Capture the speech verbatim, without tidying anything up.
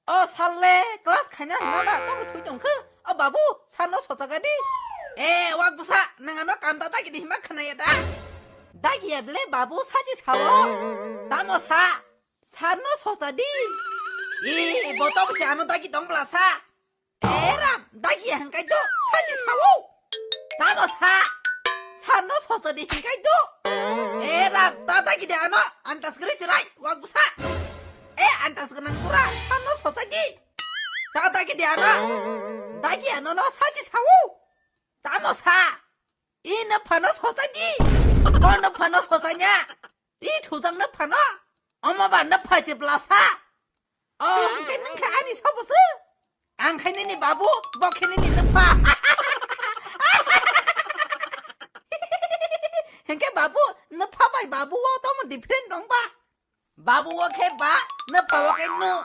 O sir le class khaina hwnma ba tamo thui tongkhe. O babu, sir no sochagadi. E, wak bwsa, nwng ano kanta dagi di hima khnaya da? Dagiya bele babu sachi sao. Tamo sa? Sir no sochadi. E, bo tamo se ano dagi tong bla sa. E ram, dagiya hwnkhe do, sachi sao. Tamo sa? Sir no sochadi hwnkhe do. E ram, ta dagi de ano, antas gri chirai, wak bwsa. E antas gwnang pura, sir no sochadi. Ta dagi de ano, dagiya no no sachi sao. Tamo sa? I no phano sochadi. Bo no phano sochanya. I thujang no phano. Omo ba no phachi blasa. O, hwnkhe nwng khe ani sobo se. Ang khe nini babu, bo khe nini nwpha. Hwnkhe babu, nwpha bai babu o tamo different dong ba? Babu o khe ba, nwpha o khe nw.